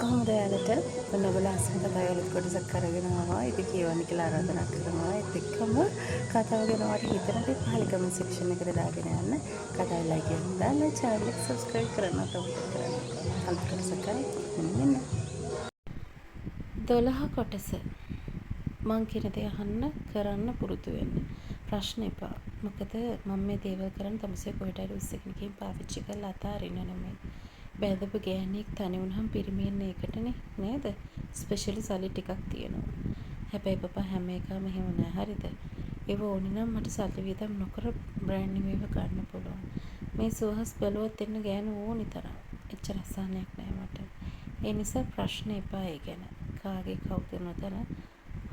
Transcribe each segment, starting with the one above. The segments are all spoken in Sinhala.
කොහොමද ඔයාලට? ඔන්න ඔයගොල්ලෝ අසන කතාවේ අලුත් කොටසක් අරගෙන ආවා. ඉතින් කියවන්න කියලා ආරාධනා කරනවා. ඒත් එක්කම කතාව ගැන ඔයාලට හිතෙන දේ පහළ කමෙන්ට් සෙක්ෂන් එකට දාගෙන යන්න. කතාව ලයික් එකක් දාලා චැනල් එක සබ්ස්ක්‍රයිබ් කරන්න අමතක කරන්න එපා. අලුත් කොටසක් අරන් ඉක්මනින් එන්න. 12 කොටස. මං කියන දේ අහන්න කරන්න පුරුදු වෙන්න. ප්‍රශ්න එපා. මොකද මම මේ දේවල් කරන්නේ තමුසේ කොහෙට හරි උස්සගෙන ගිහින් පාවිච්චි කරලා අතාරින්න නෙමෙයි. බැඳපු ගෑණියෙක් තනි වුණාම පිරිමි එන්නේ ඒකටනේ නේද? ස්පෙෂලි සල්ලි ටිකක් තියෙනවා. හැබැයි පපා හැම එකාම එහෙම නෑ හරිද? ඒව ඕනි නම් මට සල්ලි වියදම් නොකර බ්‍රෑන්ඩ් නිව් ඒවා ගන්න පුළුවන්. මේ සුවහස් බැලුවත් එන්න ගෑනු ඕනි තරම්. එච්චර අසහනයක් නෑ මට. ඒ නිසා ප්‍රශ්න එපා ඒ ගැන. කාගේ කවුද නොදැන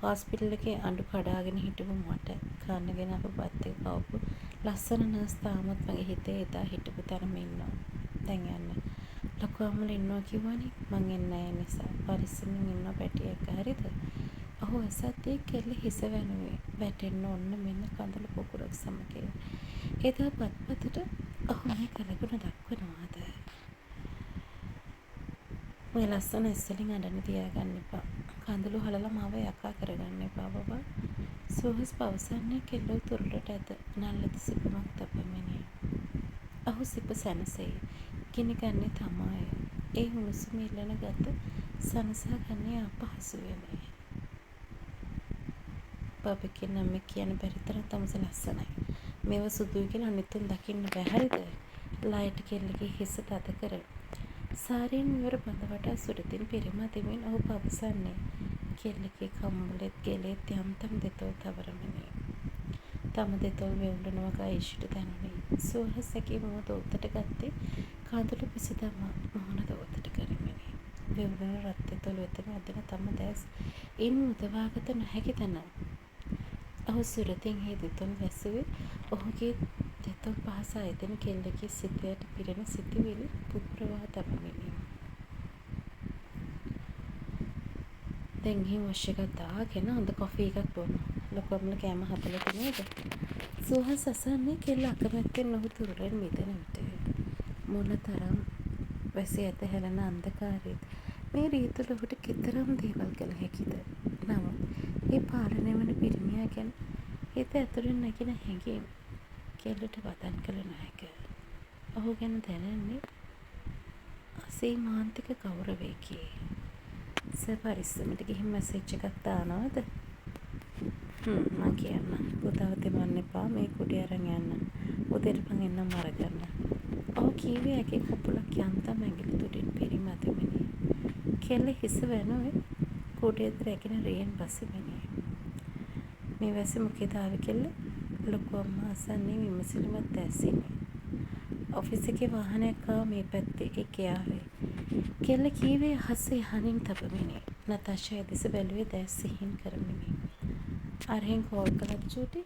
හොස්පිටල් එකේ අඬු කඩාගෙන හිටපු මට කන්න ගෙනාපු බත් එක කවපු ලස්සන නර්ස් තාමත් මගේ හිතේ එදා හිටපු තැනම ඉන්නවා. දැන් යන්න. ලොකු අම්මලා ඉන්නවා කිව්වනේ. මං එන්නේ නෑ ඒ නිසා. පරිස්සමින් ඉන්නවා පැටියා එක්ක හරිද? ඔහු අසද්දී කෙල්ල හිස වැනුවේ. වැටෙන්න ඔන්න මෙන්න කඳුළු පොකුරක් සමගය. එදා බත් පතට ඔහු මේ කළගුණ දක්වනවාද? ඔය ලස්සන ඇස් වලින් අඬන්න තියාගන්න එපා. කඳුළු හලලා මාව යකා කරගන්න එපා බබා. සුහස් පවසන්නේ කෙල්ලෝ තුරුලට ඇද නල්ලද සිපමක් තබමිනි. ඔහු සිප සැනසෙයි. ගිනි ගන්නේ තමාය. ඒ උණුසුම ඉල්ලන ගත සනසා ගන්නේ අපහසුවෙනි. බබෙක්ගේ නම කියන්න බැරි තරම් තමුසේ ලස්සනයි. මේව සුදුයි කියලා අනිත් උන් දකින්න බෑ හරිද? ලයිට් කෙල්ලගේ හිස තද කර සාරියෙන් මෙවර බඳ වටා සුරතින් පිරිමදිමින් ඔහු පවසන්නේ කෙල්ලගේ කම්මුලෙත් ගෙලෙත් යන්තම් දෙතොල් තවරමිනි. තම දෙතොල් වෙවුලන වග අයිෂිට දැනුනි. සුවහස් ඇගේ මුව දෝතට ගත්තේ කඳුළු පිස දමා මුහුණ දෝතට කරමිනි. වෙවුලන රත් දෙතොල් වෙතම ඇදෙන තම දැස් ඉන් මුදවාගත නොහැකි තැන. ඔහු සුරතින් ඒ දෙතොල් වැසුවේ ඔහුගේ දෙතොල් පහස අයදෙන කෙල්ලගේ සිත යට පිරෙන සිතුවිලි පුපුරවා දමමිනි. දැන් ගිහින් වොෂ් එකක් දාගෙන හොඳ කොෆි එකක් බොන්න. ලොකු අම්මලා කෑම හදලා නේද? සුහස් අසන්නේ කෙල්ල අකමැත්තෙන් ඔහු තුරුලෙන් මිදෙන විටය. මොන තරම් වැසි ඇද හැලෙන අන්ධකාරයේත් මේ රිය තුළ ඔහුට කෙතරම් දේවල් කළ හැකිද? නමුත් ඒ පාලනය වන පිරිමියා ගැන හිත ඇතුළෙන් නැගෙන හැඟීම් කෙල්ලට වදන් කළ නොහැක. ඔහු ගැන දැනෙන්නේ අසීමාන්තික ගෞරවයකි. සර් පරිස්සමට ගිහින් මැසේජ් එකක් දානවද? හ්ම් මං කියන්නම්. පුතාව තෙමන්න එපා මේ කුඩේ අරන් යන්න. උදේට මං එන්නම් අරගන්න. ඔහු කීවේ ඇගේ කකුලක් යන්තම් ඇඟිලි තුඩෙන් පිරිමදිමිනි. කෙල්ල හිස වැනුවේ කුඩේද රැගෙන රියෙන් බසිමිනි. මේ වැස්සේ මොකේද ආවේ කෙල්ල? ලොකු අම්මා අසන්නේ විමසිලිමත් ඇසිනි. ඔෆිස් එකේ වාහනයක් ආවා මේ පැත්තේ ඒකේ ආවේ. කෙල්ල කීවේ අහස යහනින් තබමිනි. නතාෂා ඒ දෙස බැලුවේ දෑස් සිහින් කරමිනි. අරහෙන් කෝල් කළාද චූටි?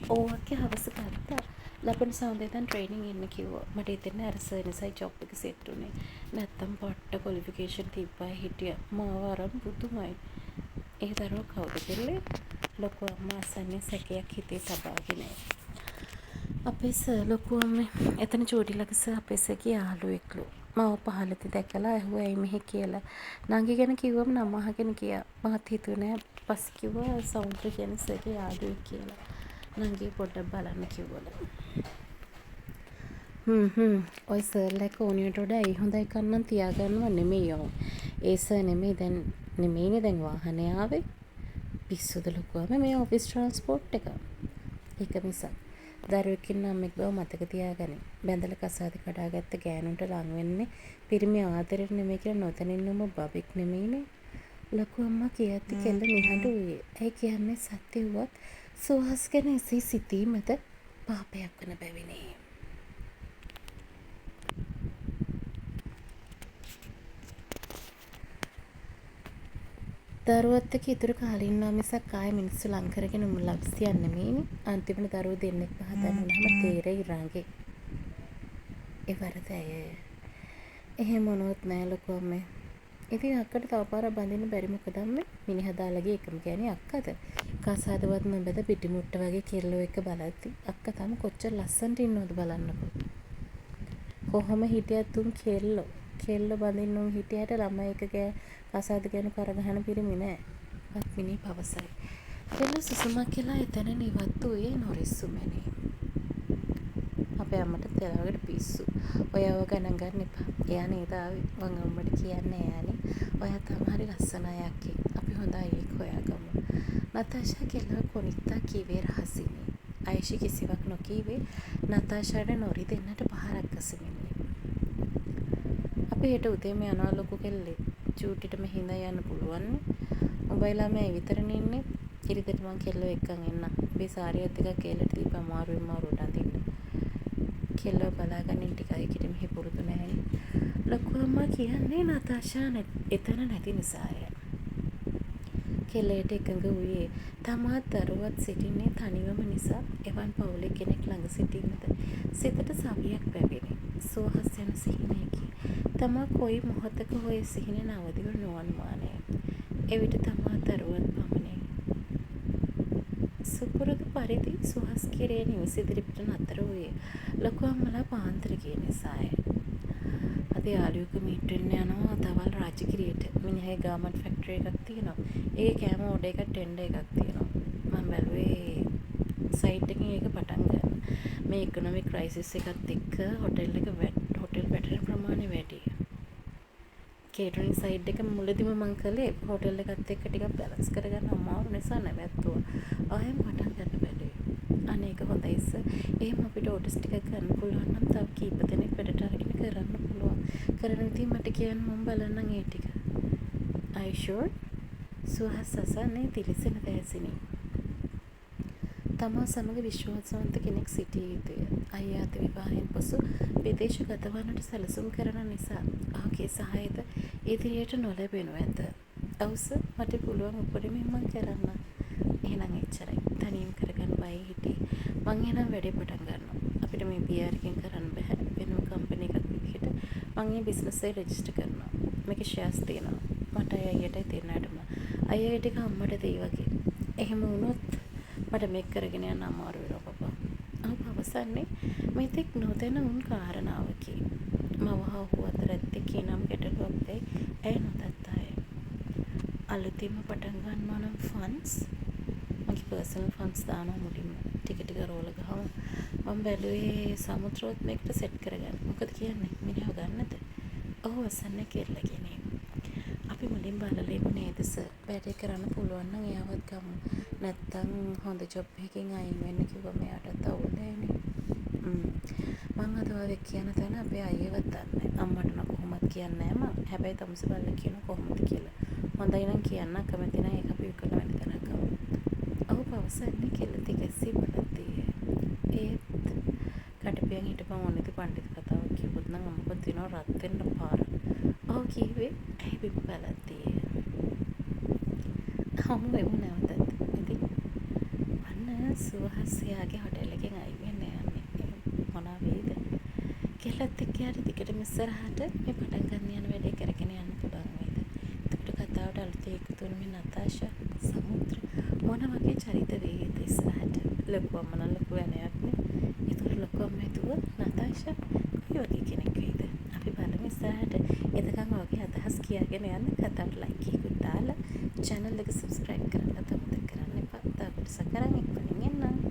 ඔව් අක්කේ හවස ගත්තා. ලබන සඳුදා ඉඳන් ට්‍රේනින් එන්න කිව්වා. මට හිතෙන්නේ අර සර් නිසායි ජොබ් එක සෙට් වුනේ. නැත්තම් පට්ට ක්වොලිෆිකේෂන් තිබ්බ අය හිටියා. මාව අරන් පුදුමයි. ඒ දරුවා කවුද කෙල්ලේ? ලොකු අම්මා අසන්නේ සැකයක් හිතේ තබාගෙනය. අපේ සර් ලොකු අම්මේ. එතන චූටි ළඟ සර් අපේ සර්ගේ යාළුවෙක්ලු. මාව පහළදී දැකලා ඇහුවා ඇයි මෙහෙ කියලා. නංගි ගැන කිව්වම නම අහගෙන ගියා. මාත් හිතුවේ නෑ. පස්සේ කිව්වා සමුද්‍ර කියන්නේ සර්ගේ යාළුවෙක් කියලා. නංගි පොඩ්ඩක් බලන්න කිව්වලු. හ්ම් හ්ම් ඔය සර්ලා එක්ක ඕනියට වඩා ඇයි හොඳ එකක් නම් තියාගන්නව නෙමෙයි ඔවුන්. ඒ සර් නෙමෙයි දැන් නෙමෙයිනේ දැන් වාහනේ ආවේ. පිස්සුද ලොකුවම මේ ඔෆිස් ට්‍රාන්ස්පෝට් එක. ඒක මිසක්. දරුවෙක් ඉන්න අම්මෙක් බව මතක තියාගනින්. බැඳලා කසාද කඩාගත්ත ගෑනුන්ට ලං වෙන්නේ පිරිමි ආදරෙට නෙමෙයි කියලා නොදැන ඉන්න උඹ බබෙක් නෙමෙයිනේ. ලොකු අම්මා කියද්දි කෙල්ල නිහඬ වූයේ. ඇය කියන්නේ සත්‍ය වුවත් සුහස් ගැන එසේ සිතීමද පාපයක් වන බැවිනි. දරුවත් එක්ක ඉතුරු කාලේ ඉන්නවා මිසක් ආයෙ මිනිස්සු ලං කරගෙන උඹ ලස්සියක් නෙමෙයිනේ. අන්තිමට දරුවෝ දෙන්නෙක්ව හදන්න වුණාම තේරෙයි රඟේ. ඒ වරද ඇයය. එහෙම වුණොත් නෑ ලොකු අම්මේ. ඉතින් අක්කට තව පාරක් බඳින්න බැරි මොකද අම්මේ? මිනිහා දාලා ගිය එකම ගෑණි අක්කද? කසාදවත් නොබැඳ පිටිමුට්ට වගේ කෙල්ලෝ එක්ක බලද්දි අක්කා තාම කොච්චර ලස්සනට ඉන්නවද බලන්නකෝ. කොහොම හිටියත් උන් කෙල්ලෝ. කෙල්ලෝ බඳින්න උන් හිටියට ළමයි එක ගෑ කසාද ගෑනු කරගහන පිරිමි නෑ. පත්මිනී පවසයි. කෙල්ල සුසුමක් කියලා එතැනින් ඉවත් වූයේ නොරිස්සුමෙනි. අපේ අම්මට තෙලවකට පිස්සු. ඔය ඔය ගණන් ගන්න එපා. එයා නේද ආවේ. මං අම්මට කියන්නේ එයානේ. ඔයා තාම හරි ලස්සන අයක්කේ. අපි හොඳ අයියෙක් හොයාගමු. නතාෂා කෙල්ලව කොනිත්තා කීවේ රහසිනි. අයිෂි කිසිවක් නොකීවේ නතාෂාට නොරි දෙන්නට පහරක් ගසමිනි. අපි හෙට උදේම යනවා ලොකු කෙල්ලේ. චූටිට මෙහි ඉඳන් යන්න පුළුවන්නේ. උඹයි ළමයයි විතරනේ ඉන්නේ. ඉරිදට මං කෙල්ලව එක්කන් එන්නම්. උඹේ සාරියක් දෙකක් කෙල්ලට දීපන් අමාරුවෙන් මාරුවට අඳින්න. කෙල්ලව බලාගනින් ටික අයකට මෙහි පුරුදු නෑනේ. ලොකු අම්මා කියන්නේ නතාෂා එතන නැති නිසාය. කෙල්ල එයට එකඟ වූයේ තමාත් දරුවත් සිටින්නේ තනිවම නිසා එවන් පවුලේ කෙනෙක් ළඟ සිටීමද සිතට සවියක් බැවිනි. සුවහස් යන සිහිනයකි. තමා කොයි මොහොතක හෝ ඒ සිහිනෙන් අවදිව නොඅනුමානය. එවිට තමා දරුවත් පමණි. සුපුරුදු පරිදි සුහස් කිරේ නිවස ඉදිරිපිට නතර වූයේ ලොකු අම්මලා පාන්දර ගිය නිසාය. අද යාළුවෙක්ව මීට් වෙන්න යනවා දවල් රාජගිරියට. මිනිහාගේ ගාමන්ට් ෆැක්ටරි එකක් තියෙනවා. ඒකේ කෑම ඕඩර් එකක් ටෙන්ඩර් එකක් තියෙනවා. මං බැලුවේ සයිට් එකෙන් ඒක පටන් ගන්න. මේ ඉකොනොමික් ක්‍රයිසිස් එකත් එක්ක හොටෙල් එක හොටෙල් වැටෙන ප්‍රමාණය වැඩි. කේටරින් සයිඩ් එක මුලදිම මං කළේ හෝටල් එකත් එක්ක ටිකක් බැලන්ස් කරගන්න අමාරු නිසා නැවැත්තුවා. ආයෙම පටන් ගන්න බැලුවේ. අනේ ඒක හොඳයි සර්. එහෙම අපිට ඕඩර්ස් ටිකක් ගන්න පුළුවන් නම් තව කීප දෙනෙක් වැඩට අරගෙන කරන්න පුළුවන්. කරන විදිහ මට කියන්න මම බලන්නම් ඒ ටික. Are you sure? Suhas අසන්නේ දිලිසෙන දෑසිනි. තමා සමග විශ්වාසවන්ත කෙනෙක් සිටිය යුතුය. අයියාද විවාහයෙන් පසු විදේශ ගතවන්නට සැලසුම් කරන නිසා ඔහුගේ සහායද ඉදිරියට නොලැබෙනු ඇත. ඔව් සර්, මට පුළුවන් උපරිමයෙන් මං කරන්නම්. එහෙනම් එච්චරයි. තනියම කරගන්න බයෙන් හිටියේ. මං එහෙනම් වැඩේ පටන් ගන්නවා. අපිට මේ PR එකෙන් කරන්න බැහැ. වෙනම කම්පැනි එකක් විදිහට මං මේ බිස්නස් එක රෙජිස්ටර් කරනවා. මේකේ ෂෙයාර්ස් තියෙනවා. මටයි අයියටයි දෙන්නටම. අයියාගේ ටික අම්මට දෙයි වගේ. එහෙම වුණොත් මට මේක කරගෙන යන්න අමාරු වෙනවා පපා. ඔහු පවසන්නේ මෙතෙක් නොදැන උන් කාරණාවකි. මව හා ඔහු අතර ඇත්තේ කිනම් ගැටලුවක් දැයි ඇය නොදත්තාය. අලුතින්ම පටන් ගන්නවා නම් ෆන්ඩ්ස් මගේ පර්සනල් ෆන්ඩ්ස් දානවා මුලින්ම. ටික ටික රෝල ගහමු. මම බැලුවේ සමුද්‍රවත් මේකට සෙට් කරගන්න. මොකද කියන්නේ? මිනිහව ගන්නද? ඔහු අසන්නේ කෙල්ලගෙනි. අපි මුලින් බලලා ඉමු නේද සර්? වැඩේ කරන්න පුළුවන් නම් එයාවත් ගමු. නැත්තම් හොඳ ජොබ් එකකින් අයින් වෙන්න කිව්වම එයාටත් අවුල් නෑනේ. මං අද ඔයාව එක්ක යන තැන අපේ අයියවත් දන්නේ නෑ. අම්මට නම් කොහොමත් කියන්නේ නෑ මං. හැබැයි තමුසේ බලලා කියනවා කොහොමද කියලා. හොඳයි නම් කියන්න, අකමැති නම් ඒක අපි විකුණන වෙන තැනක් ගමු. ඔහු පවසන්නේ කෙල්ල තිගැස්සී බලද්දීය. ඒත් කටපියන් හිටපන් ඕනෙදි පණ්ඩිත කතාවක් කිව්වොත් නම් අම්මපා දෙනවා රත් වෙන්න පාර. ඔහු කීවේ ඇයි බිම බලද්දීය. හමු වෙමු නැවතත්. ඉතින් අන්න සුවහස් එයාගේ හොටෙල් එකෙන් අයින් වෙන්න යන්නේ. මොනවා වෙයිද? කෙල්ලත් එක්ක එයාට දිගටම ඉස්සරහට මේ පටන් ගන්න යන වැඩේ කරගෙන යන්න පුළුවන් වෙයිද? එතකොට කතාවට අලුතෙන් එකතු වෙන මේ නතාෂා, සමුද්‍ර මොන වගේ චරිත වෙයිද ඉස්සරහට? ලොකු අම්මා නම් ලොකු වැනයක් නේ. එතකොට ලොකු අම්මා හැදුව නතාෂා කොයි වගේ කෙනෙක් වෙයිද? අපි බලමු ඉස්සරහට. එතකන් ඔයාගේ අදහස් කියාගෙන යන්න කතාවට ලයික් එකකුත් දාලා චැනල් එක සබ්ස්ක්‍රයිබ් කරන්නත් අමතක කරන්න එපා. තව කොටසක් අරන් ඉක්මනින් එන්නම්.